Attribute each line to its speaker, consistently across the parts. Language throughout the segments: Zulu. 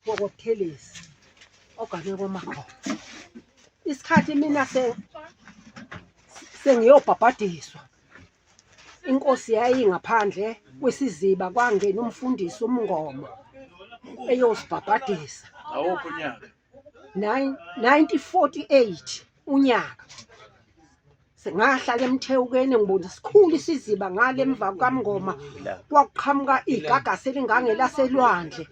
Speaker 1: WakwaButhelezi ogane kwaMakhoba. Isikhathi mina sengiyobhabhadiswa, inkosi yayingaphandle kwesiziba kwangena umfundisi uMngoma eyosibhabhadisa.
Speaker 2: Awuphi unyaka?
Speaker 1: 1948 unyaka. Sengahlala emthewukeni ngibona sikhulu isiziba ngale emva kukaMngoma kwakuqhamuka igagasi elingangelaselwandle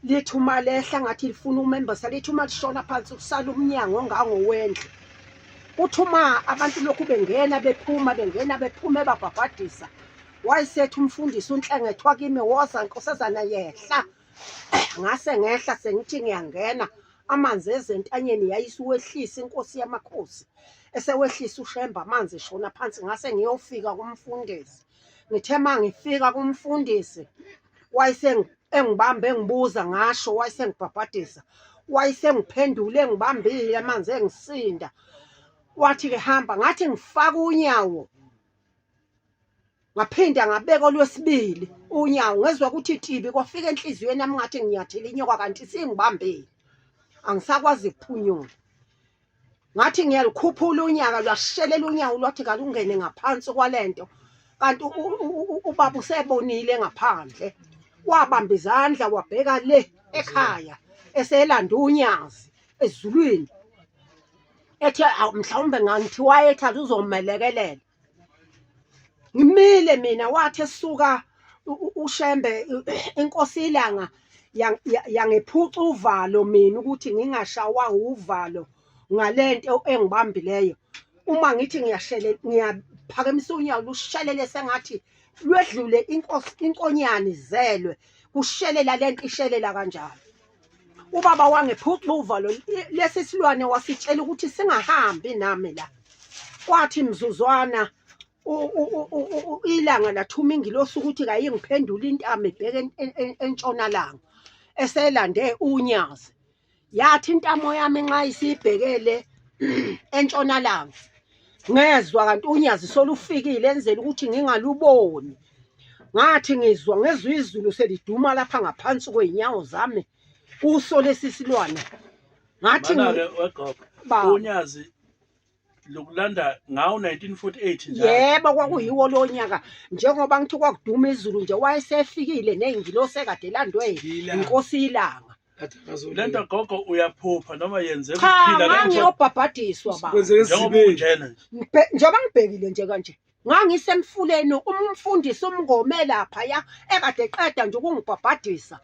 Speaker 1: lithi uma lehla ngathi lifuna umembesa lithi uma lishona phansi kusala umnyango ongangowendlu. Kuthi uma abantu lokhu bengena bephuma bengena bephuma ebabhabhadisa wayesethi umfundisi uNhlengethwa kimi woza nkosazana yehla. Ngase ngehla sengithi ngiyangena amanzi ezentanyeni yayisiwehlisa inkosi yamakhosi esewehlisa uShembe amanzi eshona phansi ngase ngiyofika kumfundisi ngithe uma ngifika kumfundisi wayesengibamba engibuza ngasho wayesengibhabhadisa wayesengiphendule engibambile amanzi engisinda wathi-ke hamba ngathi ngifaka unyawo Ngaphinda ngabeka olwesibili unyawo ngezwa ukuthi tibi kwafika enhliziyweni yami ngathi nginyathela inyoka kanti isingibambile angisakwazi ukuphunyula ngathi ngiyalukhuphula unyaka lwashelela unyawo lwathi kalungene ngaphansi kwalento kanti ubaba usebonile ngaphandle wabamba izandla wabheka le ekhaya eselanda unyazi ezulwini ethe mhlawumbe ngangithi wayethi uzomelekelela Ngimile mina wathi esuka uShembe inkosi iLanga yangephuca uvalo mina ukuthi ngingashawa uvalo ngalento engibambileyo. Uma ngithi ngiyashele ngiyaphakamisa unyawo lushelele sengathi lwedlule inkosi inkonyane izelwe kushelela lento ishelela kanjalo. Ubaba wangephuca uvalo lesi silwane wasitshela ukuthi singahambi nami la. Kwathi mzuzwana ilanga lathuma ingilosi ukuthi kayingiphendule intamo ibheke entshonalanga eselande unyazi. Yathi intamo yami nxa isibhekele entshonalanga ngezwa kanti unyazi solufikile enzela ukuthi ngingaluboni. Ngathi ngizwa ngezwa izulu seliduma lapha ngaphansi kwey'nyawo zami kuso lesi silwane ngathi
Speaker 2: Mana-ke wegogo unyazi lokulanda ngawo 1948
Speaker 1: njalo. Yebo kwakuyiwo lo nyaka njengoba ngithi kwakuduma izulu nje wayesefikile ney'ngilosi ekade elandwe inkosi ilanga.
Speaker 2: Lento gogo uyaphupha noma yenze
Speaker 1: Cha kuphila kanje ngangiyobhabhadiswa baba.
Speaker 3: Kwenzeka
Speaker 2: njengoba
Speaker 3: esizibeni.
Speaker 2: unjena nje.
Speaker 1: Njengoba ngibhekile nje kanje. Ngangisemfuleni umfundisi umngome laphaya ekade eqeda nje ukungibhabhadisa.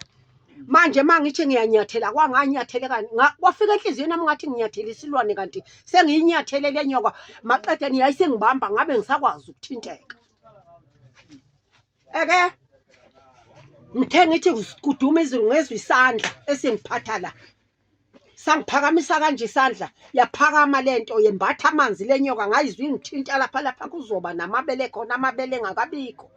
Speaker 1: Manje uma ngithi ngiyanyathela kwanganyathele kwafika enhliziyweni yami ngathi nginyathela isilwane kanti sengiyinyathele le nyoka maqede yayisengibamba ngabe ngisakwazi ukuthinteka. Eke ngithe ngithi kuduma izulu ngezwa isandla esingiphatha la. Sangiphakamisa kanje isandla yaphakama lento yembatha amanzi lenyoka ngayizwa ingithinta lapha lapha kuzoba namabele khona amabele engakabikho.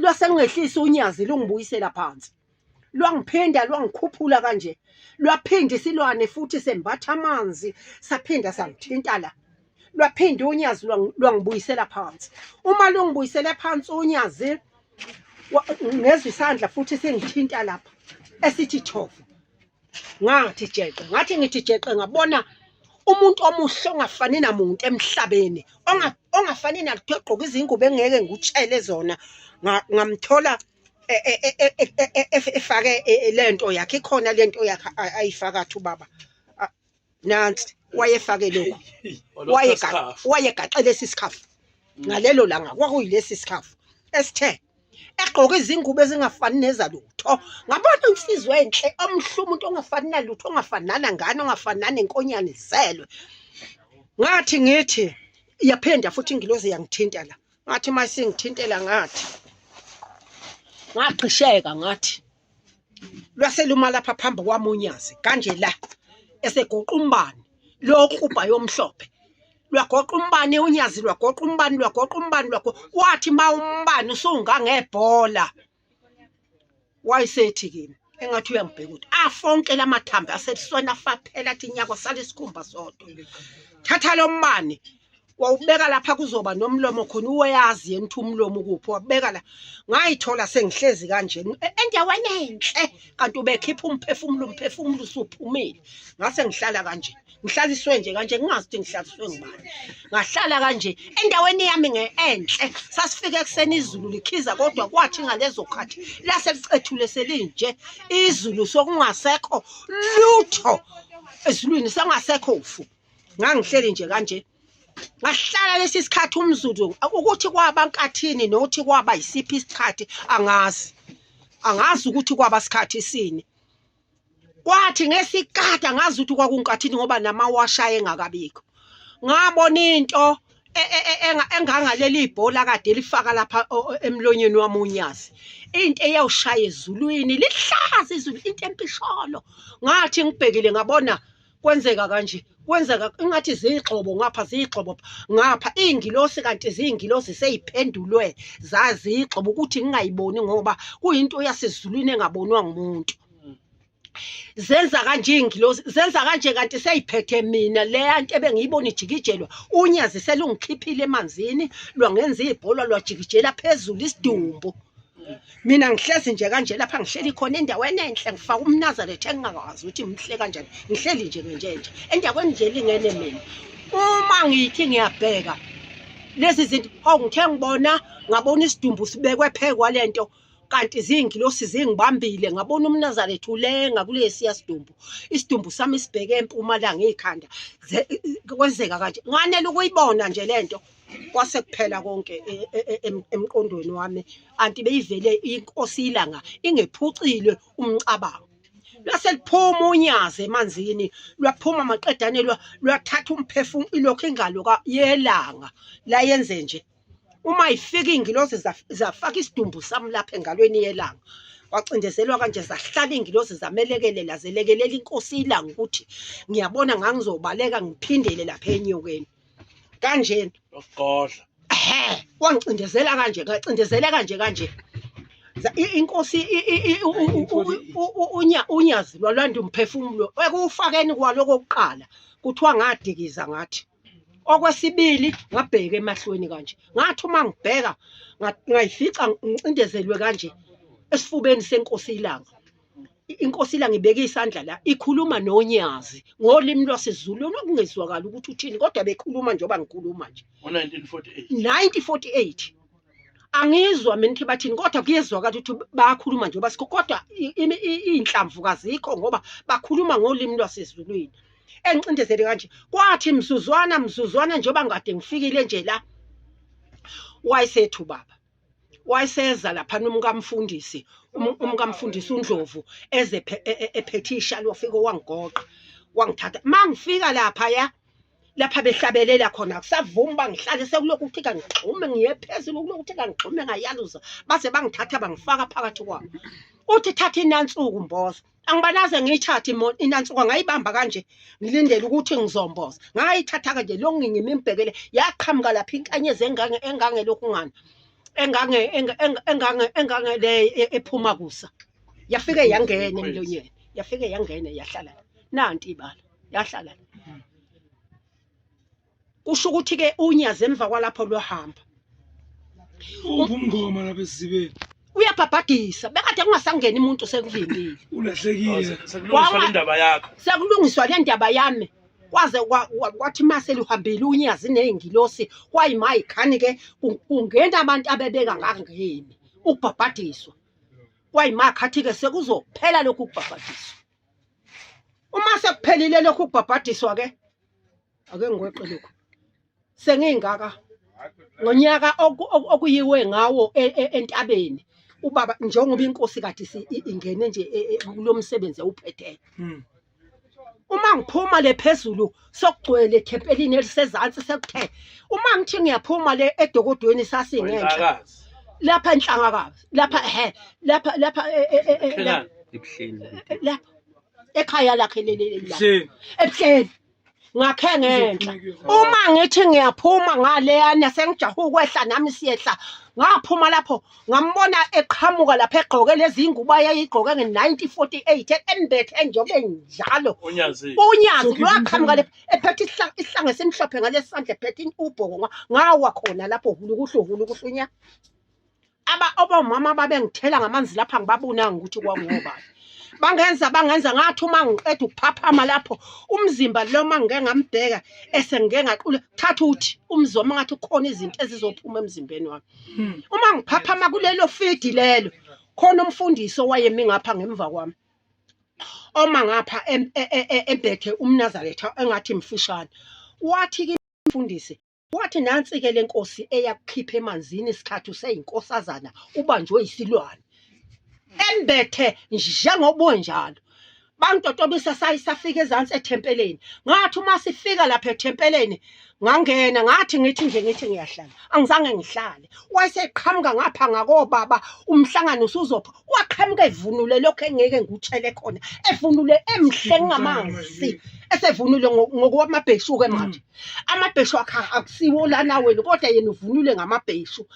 Speaker 1: Lwasengehlisa unyazi lungibuyisela phansi. Lwangiphinda lwangikhuphula kanje. Lwaphinda isilwane futhi sembatha amanzi saphinda sangithinta la. Lwaphinda unyazi lwangibuyisela phansi. Uma lungibuyisele phansi unyazi ngezwa isandla futhi singithinta lapha esithi thofu ngathi jeqe ngathi ngithi jeqe ngabona umuntu omuhle ongafani namuntu emhlabeni ongafani nalutho egqoka izingubo engeke ngikutshele zona ngamthola e, e, e, efake lento yakhe ikhona lento yakhe ayifakathi ubaba nansi wayefake lokhu wayegaxe lesi sikhafu ngalelo langa kwakuyilesi sikhafu esithe egqoke izingubo ezingafani nezalutho ngabona insizwa enhle omhle umuntu ongafani nalutho ongafani nanangane ongafani nanenkonyane izelwe ngathi ngithi yaphinda futhi ingilozi yangithinta la ngathi uma isingithintela ngathi ngagqisheka ngathi lwaseluma lapha phambi kwami unyazi kanje la esegoqa umbani lokhu ubhayi omhlophe lwagoqa umbani unyazi lwagoqa umbani lwagoqa umbani lwago wathi ma umbani usungangebhola wayesethi kimi engathi uyangibheka ukuthi afonke lamathambo asebusweni afaphela athi nyako sala isikhumba sodwa thatha lo mbani. Wawubeka lapha kuzoba nomlomo khona, uyazi yena ukuthi umlomo ukuphi, wabeka la. Ngayithola sengihlezi kanje endaweni enhle, kanti ubekhipha umphefumulo, umphefumulo usuphumile. Ngase ngihlala kanje, ngihlaliswe nje kanje, ngingazi ukuthi ngihlaliswe ngubani. Ngahlala kanje endaweni yami nge-enhle. Sasifike ekuseni izulu likhiza, kodwa kwathi ngalezo khathi lase licethule selinje izulu, sokungasekho lutho ezulwini, sengasekho ufu. Ngangihleli nje kanje, ngahlala lesi sikhathi umzuzu, ukuthi kwaba nkathini nokuthi kwaba yisiphi isikhathi angazi, angazi ukuthi kwaba sikhathi sini. Kwathi ngesikade angazi ukuthi kwakunkathini ngoba namawasha engakabikho. Ngabona into engangaleli ibhola kade lifaka lapha emlonyeni wami unyazi, into eyawushaya ezulwini lihlaza izulu, into empisholo. Ngathi ngibhekile ngabona kwenzeka kanje, kwenzeka ingathi ziyigxobo ngapha, ziyigxobo ngapha, iy'ngilosi kanti ziy'ngilosi sey'phendulwe zaziyigxobo ukuthi ngingayiboni ngoba kuyinto yasezulwini engabonwa ngumuntu. Zenza kanje iy'ngilosi, zenza kanje kanti seyiphethe mina leya nto ebengiyibona ijikijelwa unyazi, selungikhiphile emanzini lwangenza ibhola lwajikijela phezulu isidumbu. Mina ngihlezi nje kanje lapha ngihleli khona endaweni enhle, ngifaka umNazaretha engingakwazi ukuthi mhle kanjani, ngihleli nje nje nje endaweni nje elingene mina. Uma ngithi ngiyabheka lezi zinto, hawu, ngithe ngibona, ngabona isidumbu sibekwe phezu kwalento, kanti zingilosi zingibambile. Ngabona umNazaretha ulenga kulesiya sidumbu, isidumbu sami sibheke empumalanga ikhanda. Kwenzeka kanje, nganele ukuyibona nje lento, kwase kuphela konke emqondweni wami. Anti beyivele inkosi ilanga ingephucile umcabango. Lwase liphuma unyazi emanzini, lwaphuma maqedane lwathatha umphefumulo, ilokhu ingalo yelanga layenze nje. Uma ifika iy'ngilosi zafaka isidumbu sami lapha engalweni yelanga, wacindezelwa kanje, zahlala iy'ngilosi zamelekelela, zelekelela inkosi ilanga ukuthi ngiyabona ngangizobaleka ngiphindele lapha enyokeni kanjena.
Speaker 2: Wakugodla.
Speaker 1: Ehhe, wangicindezela kanje, ngacindezeleka nje kanje. Inkosi unyazi lwalwanda umphefumulo ekuwufakeni kwalo kokuqala, kuthiwa ngadikiza ngathi. Okwesibili ngabheka emahlweni kanje, ngathi uma ngibheka ngayifica ngicindezelwe kanje esifubeni senkosi ilanga. Inkosi ilanga ibeke isandla la, ikhuluma nonyazi ngolimi lwasezulwini okungezwakali ukuthi uthini, kodwa bekhuluma njengoba ngikhuluma nje.
Speaker 2: Ngo-1948.
Speaker 1: 1948. Angizwa mina ukuthi bathini, kodwa kuyezwakala ukuthi bayakhuluma njengoba sikho, kodwa iy'nhlamvu kazikho ngoba bakhuluma ngolimi lwasezulwini. Engicindezele kanje, kwathi mzuzwana mzuzwana njengoba ngikade ngifikile nje la, wayesethu baba wayeseza lapha umkamfundisi, umkamfundisi uNdlovu eze ephethe ishali, wafika wangigoqa wangithatha. Mangifika lapha ya lapha behlabelela khona, akusavumi bangihlale, sekulokhu kuthi kangigxume ngiye phezulu, kulokhu kuthi kangigxume ngayaluza, baze bangithatha bangifaka phakathi kwabo. Uthi thatha inansuku mboza, angibanaze ngiyithathe inansuku, ngayibamba kanje ngilindele ukuthi ngizomboza, ngayithatha kanje lo ngingimi ngibhekele, yaqhamuka lapha inkanyezi engange engange lokhu ngani engange engange engange le ephuma kusa, yafike yangena emlonyeni, yafike yangena yahlala nanti ibala yahlala. Kusho ukuthi ke unyazi emva kwalapho lwahamba.
Speaker 3: Ungumngoma lapha esizibeni.
Speaker 1: Uyabhabhadisa, bekade kungasangeni umuntu sekuvimbile.
Speaker 3: Ulahlekile.
Speaker 2: Sekulungiswa le ndaba yakho.
Speaker 1: Sekulungiswa le ndaba yami. Kwaze kwathi mase luhambile unyazi nezingilosi, kwayima ikhani ke kungena abantu abebeka ngangeni ukubhabhadiswa. Kwayima khathi ke sekuzophela lokhu kubhabhadiswa. Uma sekuphelile lokhu kubhabhadiswa ke, ake ngikweqe lokhu, sengingaka ngonyaka okuyiwe ngawo entabeni ubaba, njengoba inkosi kade ingene nje kulo msebenzi ewuphetheyo. Uma ngiphuma le phezulu sokugcwele ethempelini elisezansi, sekuthe uma ngithi ngiyaphuma le edokodweni sasingenhla lapha enhlangakazi lapha, ehe, lapha lapha
Speaker 2: Ebuhleni
Speaker 1: lapha ekhaya lakhe leli ebuhleni. Ngakhe ngenhla. Uma ngithi ngiyaphuma ngaleyana sengijaha ukwehla nami siyehla. Ngaphuma lapho ngambona eqhamuka lapha egqoke lezi ngubo ayeyigqoke nge-1948 embethe njengoba enjalo.
Speaker 2: Unyazi.
Speaker 1: Unyazi lwaqhamuka lapha ephethe isihlangu esimhlophe ngalesi sandla ephethe ubhoko ngawa khona lapho hulukuhlu hulukuhlu nya. Aba obomama babengithela ngamanzi lapha ngibabonanga ukuthi kwakungobani. Bangenza bangenza ngathi uma ngiqeda ukuphaphama lapho umzimba lo uma ngike ngambheka esengike ngaqula thatha uthi umzoma ngathi kukhona izinto ezizophuma emzimbeni wami. Uma ngiphaphama kulelo fidi lelo khona umfundisi owayemi ngapha ngemva kwami. Oma ngapha embethe umNazaretha engathi mfishane. Wathi kimi umfundisi Wathi nansi-ke le nkosi eyakukhipha emanzini isikhathi useyinkosazana ubanjwe yisilwane. Embethe njengoba unjalo. Bangitotobisa sayi safika ezansi ethempeleni. Ngathi uma sifika lapha ethempeleni ngangena ngathi ngithi nje ngithi ngiyahlala. Angizange ngihlale. Wayeseqhamuka ngapha ngakobaba umhlangano usuzopha. Waqhamuka evunule lokho engeke ngikutshele khona. Evunule emhle ngingamazi. Esevunule ngokwamabheshu-ke manje. Amabheshu akhe akusiwo lana wena kodwa yena uvunule ngamabheshu.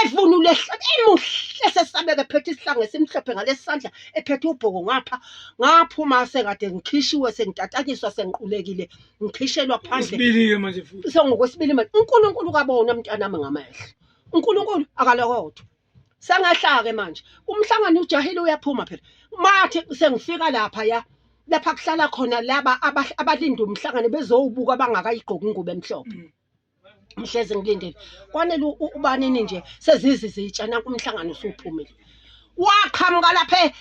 Speaker 1: Evunule emuhle sesabeka ephethe isihlangu esimhlophe ngalesi sandla ephethe ubhoko ngapha. Ngaphuma sekade ngikhishiwe sengitatanyiswa sengiqulekile ngikhishelwa phandle.
Speaker 3: Isibili-ke manje futhi.
Speaker 1: Sengokwesibili manje uNkulunkulu kabona mntanami ngamehlo. uNkulunkulu akalokothwa. Sengehla-ke manje umhlangano ujahile uyaphuma phela. Mathi sengifika lapha ya lapha kuhlala khona laba abalinda umhlangano bezowubuka bangakayigqoki ingubo emhlophe. Ngihlezi ngilindile. Kwanele ubanini nje sezizi zitsha nanku umhlangano usuphumile. Waqhamuka lapha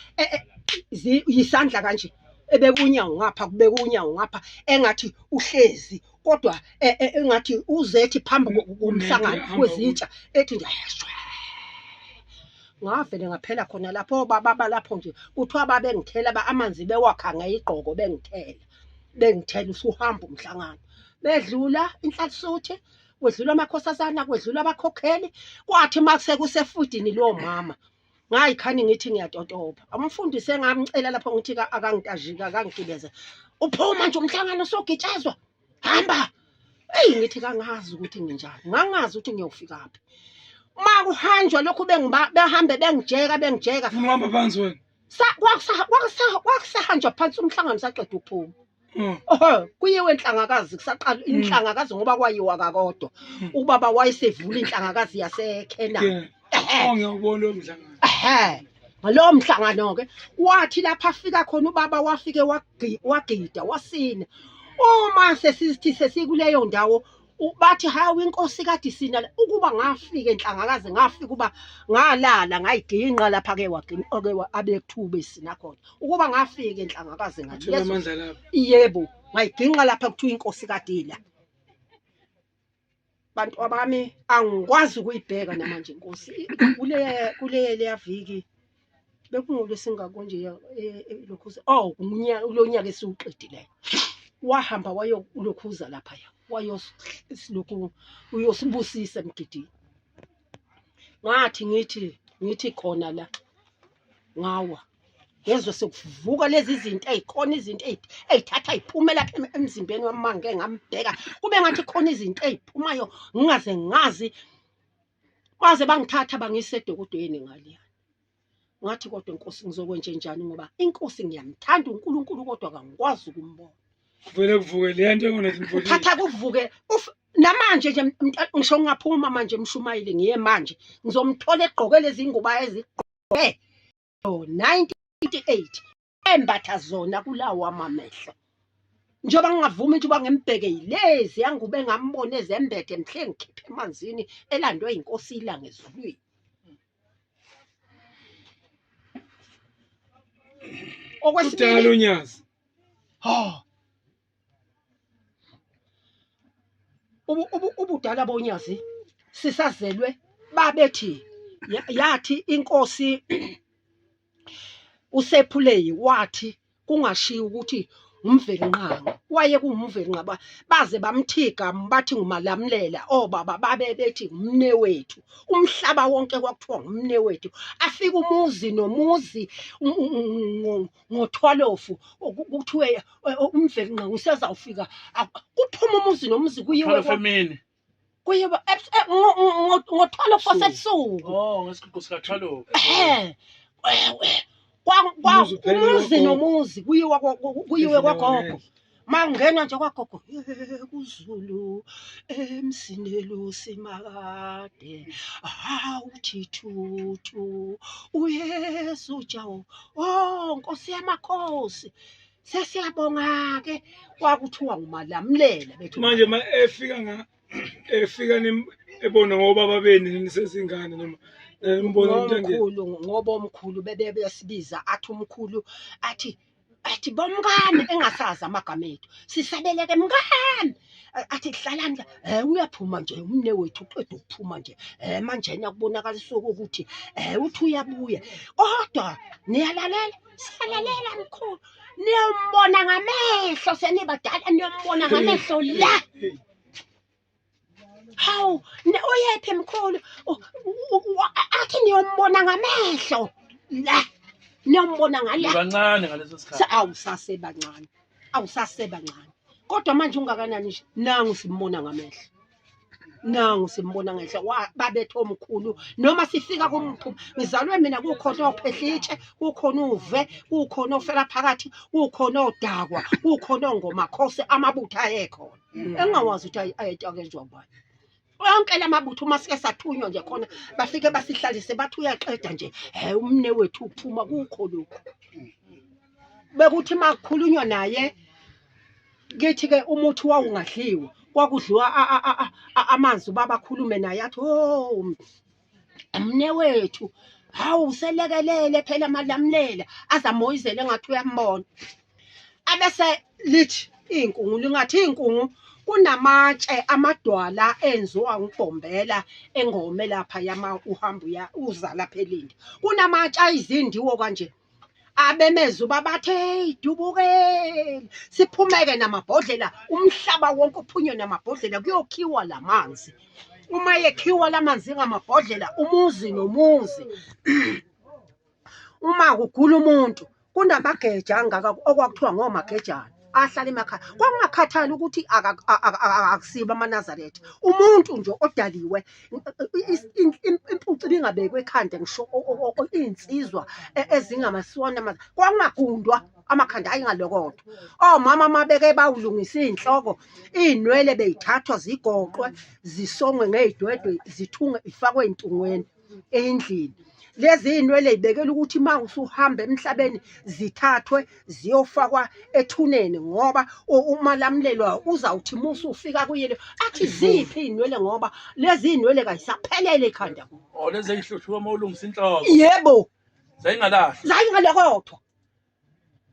Speaker 1: yisandla kanje ebeka unyawo ngapha kubeka unyawo ngapha engathi uhlezi kodwa engathi uzethi phambi komhlangano kwezitsha ethi nje shwa. Ngavele ngaphela khona lapho obaba balapho nje kuthiwa babengithela amanzi bewakha ngeyigqoko bengithela bengithela usuhamba umhlangano. Bedlula inhlalisuthi kwedlula amakhosazana kwedlula abakhokheli kwathi uma sekusefudini lowo mama ngayikhani ngithi ngiyatotoba umfundisi engamcela lapho ngithi akangitajika akangigibeze uphuma nje umhlangano sogitshezwa hamba eyi ngithi kangazi ukuthi nginjani ngangazi ukuthi ngiyofikaphi uma kuhanjwa lokhu behambe bengijeka bengijeka
Speaker 3: Ufuna uhamba phansi wena
Speaker 1: Kwakusahanjwa phansi umhlangano saqeda ukuphuma. Oho, kuyiwe enhlangakazi kusaqala inhlangakazi ngoba kwayiwa kakodwa. Ubaba wayesevula inhlangakazi yaseKhenani.
Speaker 3: Ehe. Oh ngiyawubona lowo mhlangano.
Speaker 1: Ehe. Ngalowo mhlangano-ke wathi lapho afika khona ubaba wafike wagida wasina. Uma sesithi sesikuleyo ndawo bathi hawu inkosi kade isina la." Ukuba ngafika enhlangakazi ngafika uba ngalala ngayiginqa lapha ke oke abekuthuba esina khona. Ukuba ngafika enhlangakazi ngathi
Speaker 3: Thola
Speaker 1: leso
Speaker 3: amandla lapho.
Speaker 1: yebo ngayiginqa lapha kuthiwa inkosi kade ila. Bantu abami angikwazi ukuyibheka namanje inkosi kule kule leya viki bekungolwesingako nje lokhuza oh ngunyaka ulonyaka esiwuqedileyo wahamba wayolokhuza laphaya wayosilokhu uyosibusisa emgidini ngathi ngithi ngithi khona la ngawa ngezwe sekuvuka lezi zinto ey'khona izinto ey'thatha y'phume lapha emzimbeni wami uma ngike ngambheka kube ngathi khona izinto ey'phumayo ngingaze ngazi baze bangithatha bangise edokodweni ngaliya ngathi kodwa inkosi ngizokwenje njani ngoba inkosi ngiyamthanda uNkulunkulu kodwa kangikwazi ukumbona
Speaker 3: Kuvele kuvuke le nto engo-1948.
Speaker 1: Thatha kuvuke namanje nje ngisho ngingaphuma manje emshumayeli ngiye manje ngizomthola egqoke lezi ngubo ayezigqoke ngo-1948 embatha zona kulawo amamehlo njengoba ngingavumi nje uba ngimbheke yilezi yangubo engambona ezembethe mhle ngikhiphe emanzini elandwe yinkosi ilanga ezulwini
Speaker 3: Okwesibili
Speaker 1: Kudala
Speaker 3: unyazi.
Speaker 1: Ha. Ubudala bonyazi sisazelwe babethi yathi inkosi uSephuleyi wathi kungashiwo ukuthi Umvelinqangi waye kuwumvelinqaba baze bamthi igama bathi nguMalamlela obaba babe bethi ngumne wethu umhlaba wonke kwakuthiwa ngumne wethu afike umuzi nomuzi ngothwalofu kuthiwe umvelinqangi usezawufika kuphuma umuzi nomuzi kuyiwe
Speaker 2: emini
Speaker 1: kuyiwe ngothwalofu wasebusuku.
Speaker 2: Oh, ngesigubhu sikathwalofu.
Speaker 1: Umuzi nomuzi kuyiwa kuyiwe kwagogo. Mangena nje kwagogo kuZulu emsinelo simakade awuthi thuthu uYesu jawo oh Nkosi yamakhosi sesiyabonga ke kwakuthiwa nguMalamlela bethu
Speaker 3: manje ma efika nga efika ebona ngobaba beni nisezingane noma nimbona umuntu
Speaker 1: engena omkhulu ngoba omkhulu bebe besibiza athi umkhulu athi athi bomkami engasazi amagama ethu sisabeleke mkami athi hlalani la eh uyaphuma nje umne wethu uqeda ukuphuma nje eh manje nakubonakala isuku ukuthi eh uthi uyabuya kodwa niyalalela siyalalela mkhulu niyombona ngamehlo senibadala niyombona ngamehlo la hawu uyephi mkhulu athi niyombona ngamehlo la niyombona ngala
Speaker 2: bancane ngaleso sikhathi
Speaker 1: awusasebancane awusasebancane kodwa manje ungakanani nje nangu simbona ngamehlo nangu simbona ngehlo babethe omkhulu noma sifika kumkhulu ngizalwe mina kukhona ophehlitshe kukhona uve kukhona ofela phakathi kukhona odakwa kukhona ongomakhosi amabutho ayekhona engingawazi ukuthi ayetakezwa ubani onke la mabutho uma sike sathunywa nje khona bafike basihlalise bathi uyaqeda nje he umne wethu uphuma kukho lokhu bekuthi uma kukhulunywa naye kithi-ke umuthi wawungadliwa kwakudliwa amanzi ubaba akhulume naye athi o oh, mnewethu hawu selekelele phela malamlela azamoyizele engathi uyambona abese lithi iy'nkungu lingathi iy'nkungu kunamatshe amadwala enziwa ngubhombela engome lapha yama uhamba uya uza lapha elindi kunamatshe ayizindiwo kanje abemeza uba bathi hey dubukeli siphumeke namabhodlela umhlaba wonke uphunywe namabhodlela kuyokhiwa lamanzi uma yekhiwa lamanzi ngamabhodlela umuzi nomuzi uma kugula umuntu kunamageja angaka okwakuthiwa ngomagejana ahlala emakhaya kwakungakhathali ukuthi akusibo amaNazaretha umuntu nje odaliwe impucu ibingabekwe ekhanda ngisho iy'nsizwa ezingamasiwana kwakungagundwa amakhanda ayingalokodwa omama mabeke bawulungisa iy'nhloko iy'nwele beyithathwa zigoqwe zisongwe ngey'dwedwe zithungwe ifakwe ey'ntungweni endlini lezi iy'nwele y'bekela ukuthi uma usuhamba emhlabeni zithathwe ziyofakwa ethuneni ngoba umalamulelwa uzawuthi uma usufika kuyele athi ziphi iy'nwele ngoba lezi iy'nwele kayisaphelele ekhanda kuyo.
Speaker 2: Oh lezi ey'hluthuka uma ulungisa inhloko.
Speaker 1: Yebo.
Speaker 2: Zayingalahlwa.
Speaker 1: Zayingalokothwa.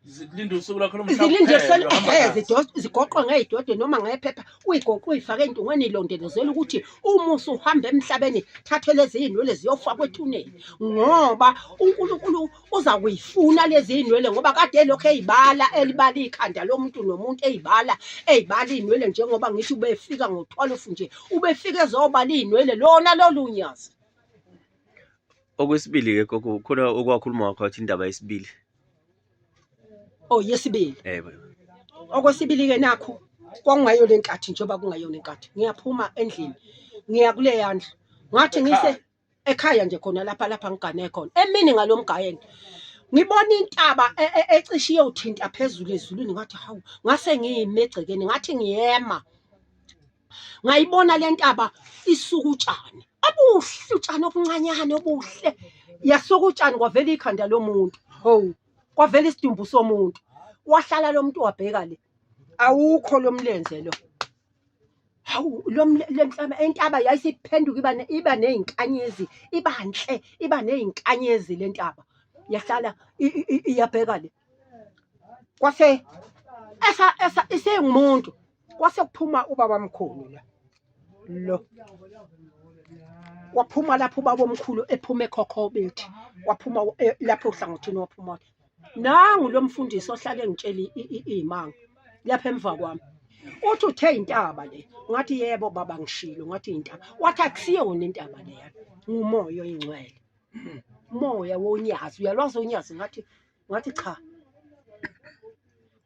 Speaker 2: Zilinde usuku lwakho lomhlaba.
Speaker 1: Zilinde
Speaker 2: kuphela, uhamba nazo.
Speaker 1: zigoqwe ngey'dwedwe noma ngephepha uyigoqe uyifake entungweni ilondolozela ukuthi uma usuhamba emhlabeni thathe lezi iy'nwele ziyofakwa ethuneni ngoba uNkulunkulu uza kuyifuna lezi iy'nwele ngoba kade elokhu eyibala elibala ikhanda lomuntu nomuntu eyibala eyibala iy'nwele njengoba ngithi ubefika ngo-12 nje ubefika ezobala iy'nwele lona lolu nyazi.
Speaker 4: Okwesibili-ke gogo khona okwakhuluma ngakho wathi indaba yesibili.
Speaker 1: Oh yesibili.
Speaker 4: Yebo.
Speaker 1: Okwesibili-ke nakhu kwakungayo le nkathi njengoba kungayona inkathi. Ngiyaphuma endlini ngiya kuleya ndlu. Ngathi ngise ekhaya nje khona lapha lapha ngigane khona. Emini ngalo mgayeni. Ngibona intaba ecishe iyothinta phezulu ezulwini ngathi hawu ngase ngiyime egcekeni ngathi ngiyema. Ngayibona le ntaba isuka utshani obuhle utshani obuncanyane obuhle yasuka utshani kwavela ikhanda lomuntu hawu kwavela isidumbu somuntu wahlala lo muntu wabheka le awukho lo mlenze lo hawu lo le nhlaba intaba yayisiphenduka iba iba nezinkanyezi iba nhle iba nezinkanyezi le ntaba yahlala iyabheka le kwase esa esa isengumuntu kwase kuphuma ubaba mkhulu la lo waphuma lapho ubaba omkhulu ephuma ekhokhobethi waphuma lapho ohlangothini waphuma Nangu lo mfundisi ohlale engitshela iy'manga lapha emva kwami. Uthi uthe intaba le. Ngathi yebo baba ngishilo ngathi intaba. Wathi akusiyona intaba leya. Ngumoya oyingcwele. Umoya wonyazi uyalwazi unyazi ngathi cha.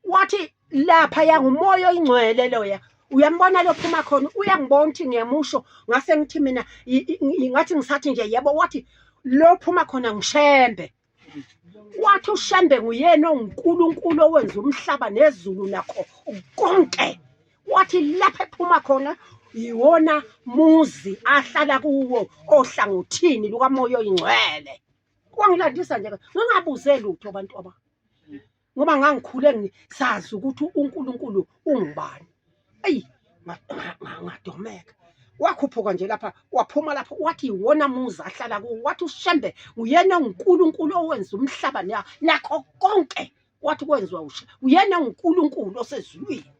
Speaker 1: Wathi lapha yangumoya oyingcwele loya. Uyambona lo phuma khona uyangibona ukuthi ngiyamusho ngase ngithi mina ngathi ngisathi nje yebo wathi lo phuma khona ngishembe. Wathi uShembe nguyena onguNkulunkulu owenza umhlaba nezulu nakho konke. Wathi lapho ephuma khona yiwona muzi ahlala kuwo ohlangothini lukamoya oyingcwele. Wangilandisa nje ngingabuze lutho abantu aba. Ngoba ngangikhule ngisazi ukuthi uNkulunkulu ungubani. Eyi ngadomeka. Wakhuphuka nje lapha waphuma lapha wathi iwona muzi ahlala kuwo wathi uShembe nguyena uNkulunkulu owenza umhlaba nakho konke wathi kwenziwa ushe uyena uNkulunkulu osezulwini.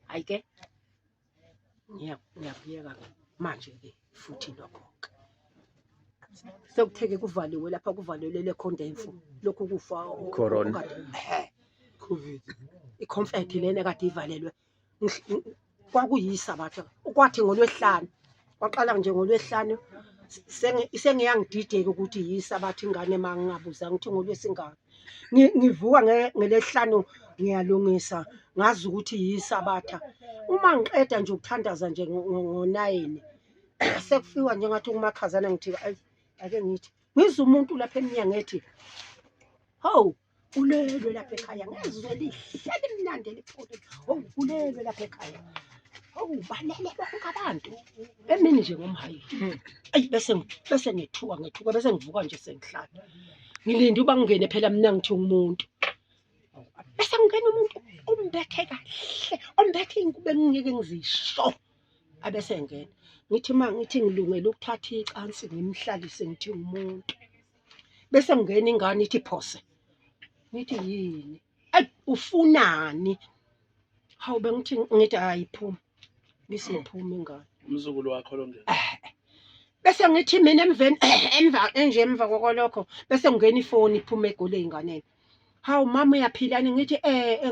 Speaker 1: Hayi ke ngiyakuyeka ke manje ke futhi lokho ke sekutheke kuvaliwe lapha kuvalelwe le khondemfu lokhu kufa
Speaker 4: Corona.
Speaker 3: Covid.
Speaker 1: Iconfetti lena kade ivalelwe kwakuyisabatha kwathi ngolwesihlanu kwaqala nje ngolwesihlanu sengiyangidideka ukuthi yisabatha ingane uma ngingabuza ngithi ngolwesingane ngivuka ngelesihlanu ngiyalungisa ngazi ukuthi yisabatha uma ngiqeda nje ukuthandaza nje ngo-9 sekufiwa nje ngathi kumakhazana ngithi ake ngithi ngizwe umuntu lapha emnyango ethi hawu ulelwe lapha ekhaya ngezwe lihle limnandi eliphole hawu ulelwe lapha ekhaya hawu balele bonke abantu emini nje ngomhayi ayi bese ngethuka ngethuka bese ngivuka nje sengihlala ngilinde uba ngingene phela mina ngithi umuntu bese ngingena umuntu ombethe kahle ombethe iy'ngubo engingeke ngizisho abese ngena ngithi uma ngithi ngilungele ukuthatha icansi ngimhlalise ngithi umuntu bese ngena ingane ithi phose ngithi yini ayi ufunani hawu bengithi ngithi hayi phuma bese iphuma ingane
Speaker 2: Umzukulu wakho lo ngena.
Speaker 1: Bese ngithi mina emveni emva enje emva kokolokho bese ngena ifoni iphuma egoli ey'nganeni. Hawu mama uyaphila yini? Ngithi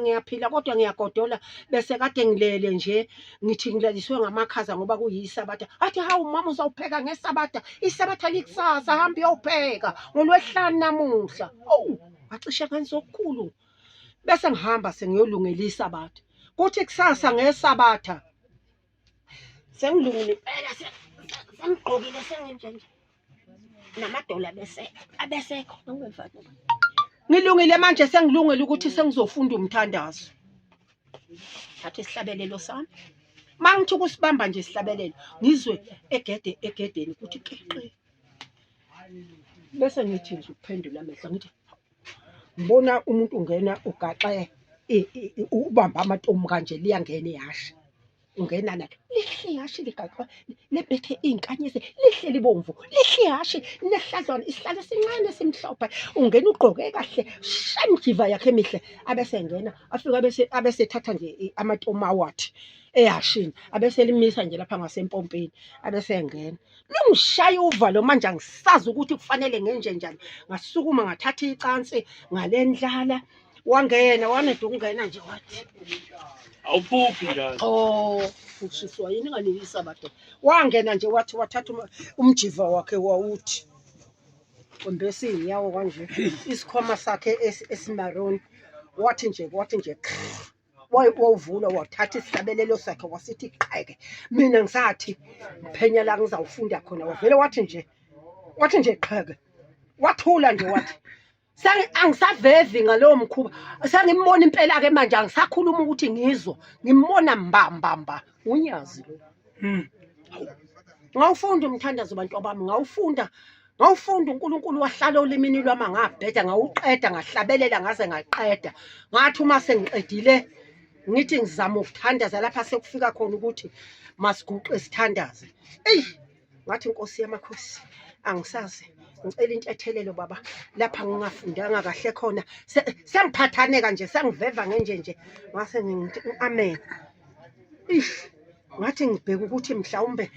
Speaker 1: ngiyaphila kodwa ngiyagodola bese kade ngilele nje ngithi ngilaliswe ngamakhaza ngoba kuyisabatha. Athi hawu mama uzawupheka ngesabatha, isabatha likusasa hamba uyopheka ngolwesihlanu namuhla. Owu ngacishe ngenza okukhulu. Bese ngihamba sengiyolungela isabatha. Kuthi kusasa ngesabatha sengilungile impela sengigqokile senginje nje namadola bese abesekho ngilungile manje sengilungele ukuthi sengizofunda umthandazo. Thatha isihlabelelo sami mangithi ukusibamba nje isihlabelelo ngizwe egede egedeni ukuthi qiqi bese ngithi nje ukuphendula amehlo ngithi ngibona umuntu ungena ugaxe ubamba amatomu kanje liyangena ihhashi ungena nalo lihle ihhashi ligaxwa lebethe iy'nkanyezi lihle libomvu lihle ihhashi nehlazwana isihlalo esincane esimhlophe ungena ugqoke kahle shemjiva yakhe emihle abese engena afike abese abesethatha nje amatomu awathi ehhashini abese limisa nje lapha ngasempompini abese engena lungishaya uvalo manje angisazi ukuthi kufanele ngenje njani ngasukuma ngathatha icansi ngalendlala wangena waneda ukungena nje wathi
Speaker 2: Awuphuphi njalo.
Speaker 1: Oh, ushiswa yini nganiyisa badoda. Wangena nje wathi wathatha umjiva wakhe wawuthi wembese iy'nyawo kanje isikhwama sakhe esimaroni wathi nje wathi nje wawuvula wathatha isihlabelelo sakhe wasithi qheke mina ngisathi ngiphenya la ngizawufunda khona wavele wathi nje qheke wathula nje wathi angisavezi ngalowo mkhuba sengimbona impela ke manje angisakhuluma ukuthi ngizwa ngimbona mbambamba unyazi lo. Ngawufunda umthandazo bantu abami ngawufunda uNkulunkulu wahlala olimini lwami ngabheda ngawuqeda ngahlabelela ngaze ngaqeda ngathi uma sengiqedile ngithi ngizama ukuthandaza lapha sekufika khona ukuthi masiguqe sithandaze. Eyi ngathi Nkosi yamakhosi angisazi ngicela intethelelo baba lapha ngingafundanga kahle khona sengiphathaneka nje sengiveva ngenje nje ngase ngithi amen. Ish ngathi ngibheka ukuthi mhlawumbe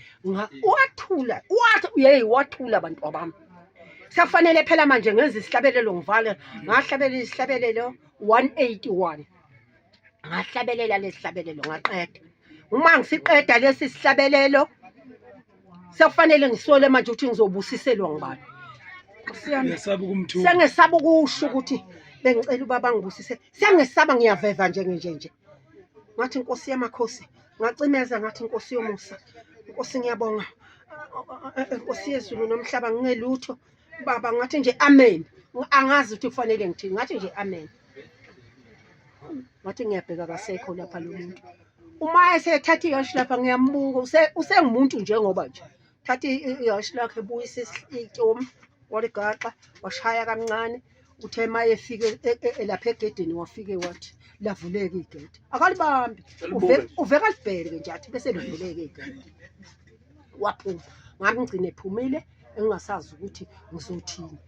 Speaker 1: wathula wathi yeyi wathula bantu abami. Sekufanele phela manje ngenze isihlabelelo ngivale. Ngahlabelela isihlabelelo 181. Ngahlabelela lesihlabelelo ngaqeda. Uma ngisiqeda lesi sihlabelelo sekufanele ngisole manje ukuthi ngizobusiselwa ngubani.
Speaker 3: Ngesaba ukumthuka.
Speaker 1: Sengesaba ukusho ukuthi bengicela ubaba angibusise. Sengesaba ngiyaveva nje nje nje. Ngathi Nkosi yamakhosi, ngacimeza ngathi Nkosi yomusa. Nkosi ngiyabonga. Nkosi yezulu nomhlaba ngingelutho. Baba ngathi nje amen. Angazi ukuthi kufanele ngithini. Ngathi nje amen. Ngathi ngiyabheka kasekho lapha lo muntu. Uma esethatha ihashi lapha ngiyambuka usengumuntu njengoba nje. Thatha ihashi lakhe ebuyisa itomu waligaxa washaya kancane uthe uma efike lapha egedini wafike wathi lavuleka igede akalibambi uveka alibheke nje athi bese livuleka igede waphuma ngamgcina ephumile engingasazi ukuthi ngizothini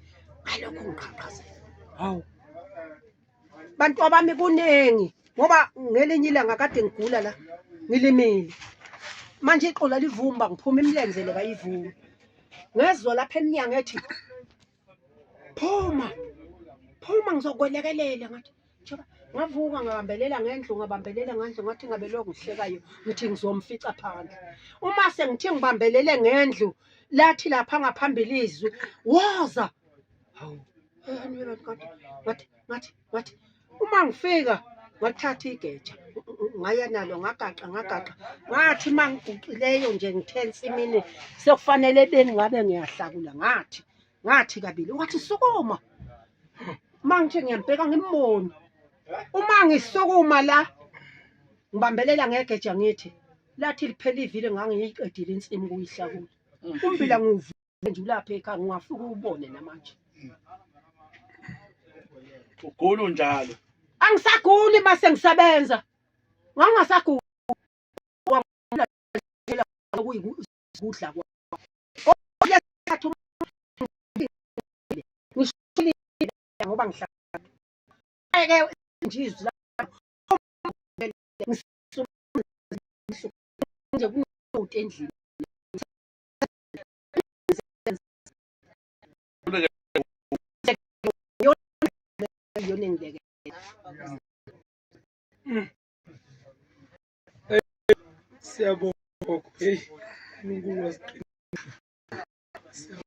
Speaker 1: ngalokho ngiqhaqhazela hawu bantu abami kuningi ngoba ngelinye ilanga kade ngigula la ngilimile manje iqola livumba ngiphuma imilenze le kayivumi ngezwa lapha emnyango ethi phuma phuma ngizokwelekelela ngathi njengoba ngavuka ngabambelela ngendlu ngabambelela ngendlu ngathi ngabe lokhu ngihlekayo ngithi ngizomfica phandle uma sengithi ngibambelele ngendlu lathi lapha ngaphambili izwi woza hawu ngathi ngathi ngathi uma ngifika ngathatha igeja ngaya nalo ngagaqa ngagaqa ngathi uma ngiguqileyo nje ngithe ensimini sekufanele beni ngabe ngiyahlakula ngathi ngathi kabili wathi sukuma uma ngithi ngiyambheka ngimboni uma ngisukuma la ngibambelela ngegeja ngithi lathi liphela ivile ngangiyiqedile insimu kuyihlakula umbila ngiwuvule nje ulapha ekhaya ngingafika uwubone namanje
Speaker 2: Ugula unjalo.
Speaker 1: Angisaguli mase ngisebenza. Ngangingasaguli. Kuyikudla kwami. Ngoba ngihlala ke nje izwi nje kunokuthi endlini iyona engibeke.
Speaker 3: Siyabonga gogo. Hey, uNkulunkulu wasiqinisa.